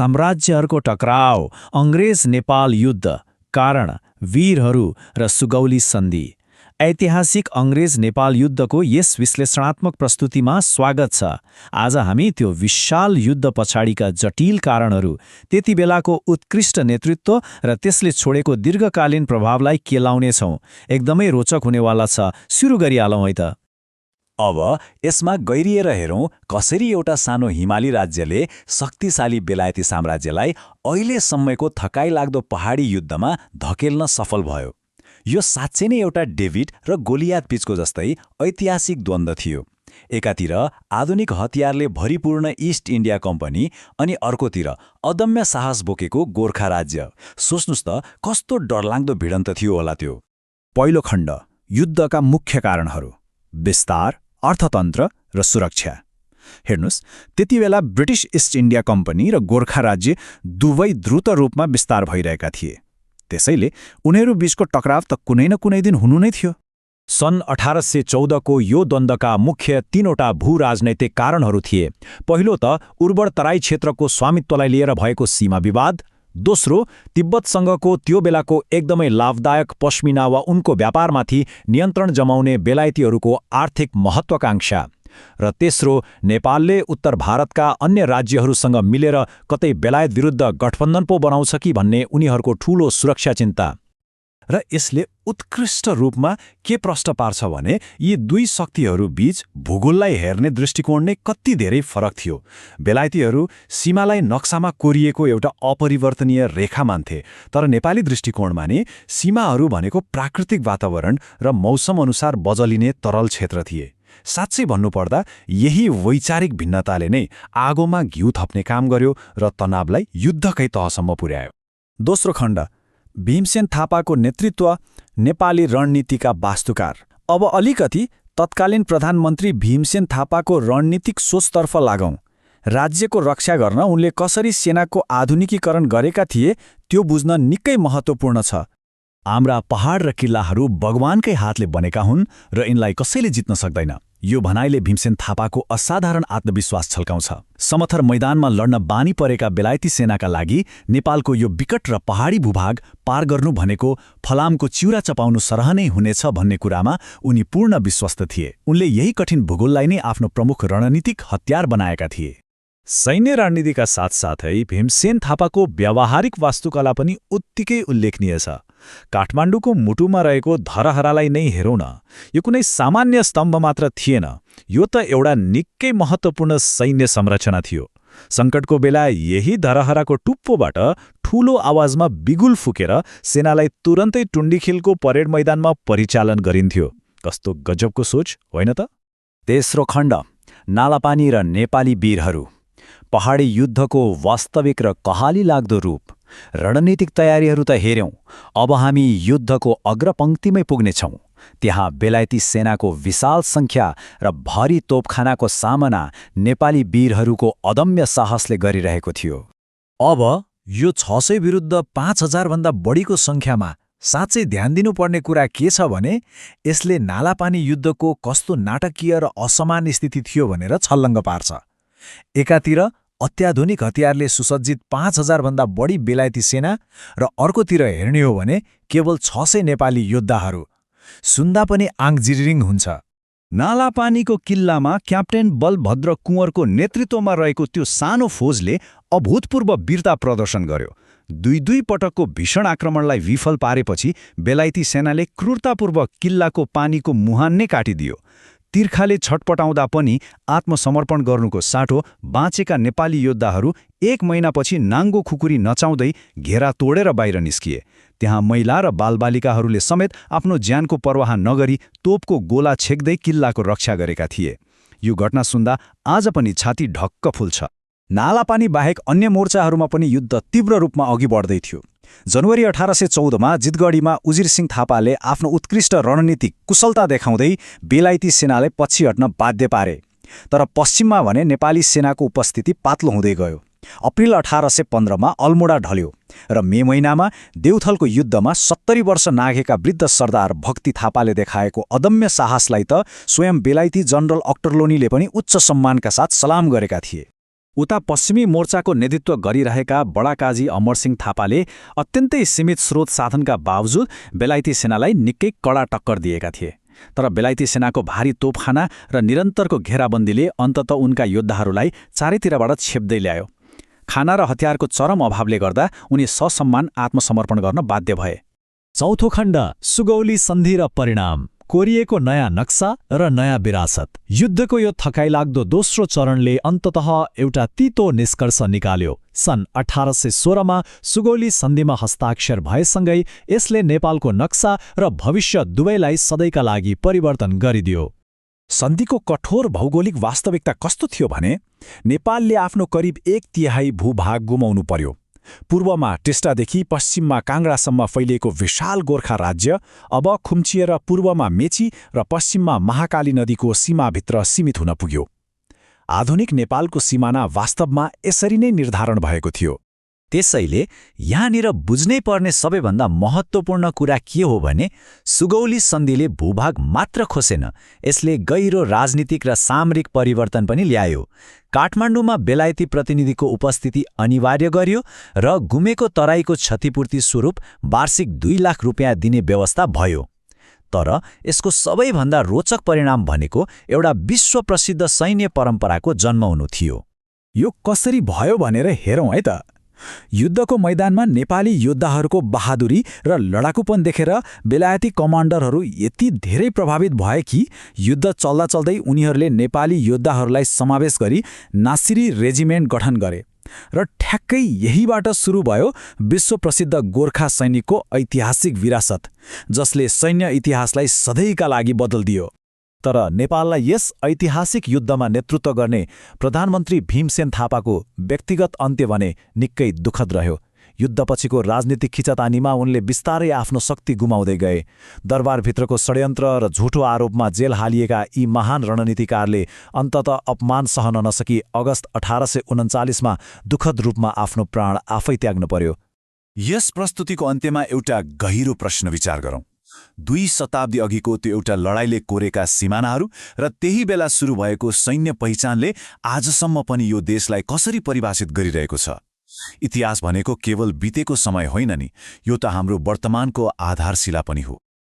साम्राज्यहरूको टकराव, अङ्ग्रेज नेपाल युद्ध, कारण, वीरहरू र सुगौली सन्धि। ऐतिहासिक अङ्ग्रेज नेपाल युद्धको यस विश्लेषणात्मक प्रस्तुतिमा स्वागत छ। आज हामी त्यो विशाल युद्ध पछाडिका जटिल कारणहरू, त्यति बेलाको उत्कृष्ट नेतृत्व र त्यसले छोडेको दीर्घकालीन प्रभावलाई केलाउनेछौँ। एकदमै रोचक हुनेवाला छ। सुरु गरिहालौँ है त। अब यसमा गहिरिएर हेरौँ कसरी एउटा सानो हिमाली राज्यले शक्तिशाली बेलायती साम्राज्यलाई अहिलेसम्मको थकाइलाग्दो पहाडी युद्धमा धकेल्न सफल भयो। यो साँच्चै नै एउटा डेभिड र गोलियात बीचको जस्तै ऐतिहासिक द्वन्द्व थियो। एकातिर आधुनिक हतियारले भरिपूर्ण इस्ट इन्डिया कम्पनी अनि अर्कोतिर अदम्य साहस बोकेको गोर्खा राज्य। सोच्नुस् त कस्तो डरलाग्दो भिडन्त थियो होला त्यो। पहिलो खण्ड, युद्धका मुख्य कारणहरू, विस्तार, अर्थतन्त्र र सुरक्षा। हेर्नुस्, त्यति बेला ब्रिटिस इस्ट इन्डिया कम्पनी र गोर्खा राज्य दुवै द्रुत रूपमा विस्तार भइरहेका थिए। त्यसैले उनीहरू बीचको टकराव त कुनै न कुनै दिन हुनु नै थियो। सन् 1814 को यो द्वन्द्वका मुख्य 3वटा भू-राजनैतिक कारणहरू थिए। पहिलो त उर्वर तराई क्षेत्रको स्वामित्वलाई लिएर भएको सीमा विवाद। दोस्रो, तिब्बतसँगको त्यो बेलाको एकदमै लाभदायक पश्मिना वा उनको व्यापारमाथि नियन्त्रण जमाउने बेलायतीहरूको आर्थिक महत्वाकांक्षा। र तेस्रो, नेपालले उत्तर भारतका अन्य राज्यहरूसँग मिलेर कतै बेलायत विरुद्ध गठबन्धन पो बनाउँछ कि भन्ने उनीहरूको ठूलो सुरक्षा चिन्ता। र यसले उत्कृष्ट रूपमा के प्रश्न पार्छ भने यी दुई शक्तिहरू बीच भूगोललाई हेर्ने दृष्टिकोण नै कति धेरै फरक थियो। बेलायतीहरू सीमालाई नक्सामा कोरिएको एउटा अपरिवर्तनीय रेखा मान्थे, तर नेपाली दृष्टिकोणमा नै सीमाहरू भनेको प्राकृतिक वातावरण र मौसम अनुसार बदलिने तरल क्षेत्र थिए। साँच्चै भन्नुपर्दा यही वैचारिक भिन्नताले नै आगोमा घिउ थप्ने काम गर्यो र तनावलाई युद्धकै तहसम्म पुर्यायो। दोस्रो खण्ड, भीमसेन थापाको नेतृत्व, नेपाली रणनीतिका वास्तुकार। अब अलिकति तत्कालीन प्रधानमन्त्री भीमसेन थापाको रणनीतिक सोचतर्फ लागौं। राज्यको रक्षा गर्न उनले कसरी सेनाको आधुनिकीकरण गरेका थिए त्यो बुझ्न निकै महत्त्वपूर्ण छ। हाम्रा पहाड र किल्लाहरू भगवानकै हातले बनेका हुन् र यिनलाई कसैले जित्न सक्दैन। यो भनाइले भीमसेन थापाको असाधारण आत्मविश्वास छल्काउँछ। समथर मैदानमा लड्न बानी परेका बेलायती सेनाका लागि नेपालको यो विकट र पहाडी भूभाग पार गर्नु भनेको फलामको चिउरा चपाउनु सरह नै हुनेछ भन्ने कुरामा उनी पूर्ण विश्वस्त थिए। उनले यही कठिन भूगोललाई नै आफ्नो प्रमुख रणनीतिक हतियार बनाएका थिए। सैन्य रणनीतिका साथसाथै भीमसेन थापाको व्यावहारिक वास्तुकला पनि उत्तिकै उल्लेखनीय छ। काठमाडौँको मुटुमा रहेको धरहरालाई नै हेरौँ न। यो कुनै सामान्य स्तम्भ मात्र थिएन, यो त एउटा निकै महत्त्वपूर्ण सैन्य संरचना थियो। सङ्कटको बेला यही धरहराको टुप्पोबाट ठूलो आवाजमा बिगुल फुकेर सेनालाई तुरन्तै टुण्डीखिलको परेड मैदानमा परिचालन गरिन्थ्यो। कस्तो गजबको सोच, होइन त? तेस्रो खण्ड, नालापानी र नेपाली वीरहरू। पहाडी युद्धको वास्तविक र कहाली लाग्दो रूप। रणनीतिक तयारीहरू त हेर्यौं, अब हामी युद्धको अग्रपङ्क्तिमै पुग्नेछौँ। त्यहाँ बेलायती सेनाको विशाल सङ्ख्या र भारी तोपखानाको सामना नेपाली वीरहरूको अदम्य साहसले गरिरहेको थियो। अब यो 600 विरुद्ध 5000 भन्दा बढीको सङ्ख्यामा साँच्चै ध्यान दिनुपर्ने कुरा के छ भने यसले नालापानी युद्धको कस्तो नाटकीय र असमान स्थिति थियो भनेर छल्लङ्ग पार्छ। एकातिर अत्याधुनिक हतियारले सुसज्जित 5000 भन्दा बढी बेलायती सेना र अर्कोतिर हेर्ने हो भने केवल 600 नेपाली योद्धाहरू। सुन्दा पनि आङ जिरिङ हुन्छ। नालापानीको किल्लामा क्याप्टेन बलभद्र कुँवरको नेतृत्वमा रहेको त्यो सानो फौजले अभूतपूर्व वीरता प्रदर्शन गर्यो। दुई पटकको भीषण आक्रमणलाई विफल पारेपछि बेलायती सेनाले क्रूरतापूर्वक किल्लाको पानीको मुहान नै काटिदियो। तिर्खाले छटपटाउँदा पनि आत्मसमर्पण गर्नुको साटो बाँचेका नेपाली योद्धाहरू 1 महिनापछि नाङ्गो खुकुरी नचाउँदै घेरा तोडेर बाहिर निस्किए। त्यहाँ महिला र बालबालिकाहरूले समेत आफ्नो ज्यानको पर्वाह नगरी तोपको गोला छेक्दै किल्लाको रक्षा गरेका थिए। यो घटना सुन्दा आज पनि छाती ढक्क फुल्छ। नालापानी बाहेक अन्य मोर्चाहरूमा पनि युद्ध तीव्र रूपमा अघि बढ्दै थियो। जनवरी 1814मा जितगढीमा उजिरसिंह थापाले आफ्नो उत्कृष्ट रणनीतिक कुशलता देखाउँदै बेलायती सेनालाई पछि हट्न बाध्य पारे। तर पश्चिममा भने नेपाली सेनाको उपस्थिति पातलो हुँदै गयो। अप्रिल 1815मा अल्मोडा ढल्यो र मे महिनामा देउथलको युद्धमा 70 वर्ष नाघेका वृद्ध सरदार भक्ति थापाले देखाएको अदम्य साहसलाई त स्वयं बेलायती जनरल अक्टरलोनीले पनि उच्च सम्मानका साथ सलाम गरेका थिए। उता पश्चिमी मोर्चाको नेतृत्व गरिरहेका बडाकाजी अमरसिंह थापाले अत्यन्तै सीमित स्रोत साधनका बावजुद बेलायती सेनालाई निकै कडा टक्कर दिएका थिए। तर बेलायती सेनाको भारी तोपखाना र निरन्तरको घेराबन्दीले अन्तत उनका योद्धाहरूलाई चारैतिरबाट छेप्दै ल्यायो। खाना र हतियारको चरम अभावले गर्दा उनी ससम्मान आत्मसमर्पण गर्न बाध्य भए। चौथो खण्ड सुगौली सन्धि र परिणाम, कोरिएको नयाँ नक्सा र नयाँ विरासत। युद्धको यो थकाइलाग्दो दोस्रो चरणले अन्ततः एउटा तितो निष्कर्ष निकाल्यो। सन् 1816मा सुगौली सन्धिमा हस्ताक्षर भएसँगै यसले नेपालको नक्सा र भविष्य दुवैलाई सदैका लागि परिवर्तन गरिदियो। सन्धिको कठोर भौगोलिक वास्तविकता कस्तो थियो भने नेपालले आफ्नो करिब 1/3 भूभाग गुमाउनु पर्यो। पूर्वमा टिस्टादेखि पश्चिममा काङ्ग्रासम्म फैलिएको विशाल गोर्खा राज्य अब खुम्चिएर पूर्वमा मेची र पश्चिममा महाकाली नदीको सीमाभित्र सीमित हुन पुग्यो। आधुनिक नेपालको सिमाना वास्तवमा यसरी नै निर्धारण भएको थियो। त्यसैले यहाँनिर बुझ्नै पर्ने सबैभन्दा महत्त्वपूर्ण कुरा के हो भने सुगौली सन्धिले भूभाग मात्र खोसेन, यसले गहिरो राजनीतिक र सामरिक परिवर्तन पनि ल्यायो। काठमाडौँमा बेलायती प्रतिनिधिको उपस्थिति अनिवार्य गर्यो र गुमेको तराईको क्षतिपूर्ति स्वरूप वार्षिक 2 लाख रुपियाँ दिने व्यवस्था भयो। तर यसको सबैभन्दा रोचक परिणाम भनेको एउटा विश्व प्रसिद्ध सैन्य परम्पराको जन्म हुनु थियो। यो कसरी भयो भनेर हेरौँ है त। युद्धको मैदानमा नेपाली योद्धाहरूको बहादुरी र लडाकुपन देखेर बेलायती कमान्डरहरू यति धेरै प्रभावित भए कि युद्ध चल्दा चल्दै उनीहरूले नेपाली योद्धाहरूलाई समावेश गरी नासिरी रेजिमेन्ट गठन गरे र ठ्याक्कै यहीबाट सुरु भयो विश्व प्रसिद्ध गोर्खा सैनिकको ऐतिहासिक विरासत, जसले सैन्य इतिहासलाई सधैँका लागि बदल्दियो। तर नेपाललाई यस ऐतिहासिक युद्धमा नेतृत्व गर्ने प्रधानमन्त्री भीमसेन थापाको व्यक्तिगत अन्त्य भने निकै दुःखद रह्यो। युद्धपछिको राजनीतिक खिचातानीमा उनले बिस्तारै आफ्नो शक्ति गुमाउँदै गए। दरबारभित्रको षड्यन्त्र र झुठो आरोपमा जेल हालिएका यी महान रणनीतिकारले अन्ततः अपमान सहन नसकी अगस्त 1839मा दुःखद रूपमा आफ्नो प्राण आफै त्याग्नु पर्यो। यस प्रस्तुतिको अन्त्यमा एउटा गहिरो प्रश्न विचार गरौँ। 2 शताब्दी अघिको त्यो एउटा लडाईले कोरेका सिमानाहरू र त्यही बेला सुरु भएको सैन्य पहिचानले आजसम्म पनि यो देशलाई कसरी परिभाषित गरिरहेको छ? इतिहास भनेको केवल बितेको समय होइन नि, यो त हाम्रो वर्तमानको आधारशिला पनि हो।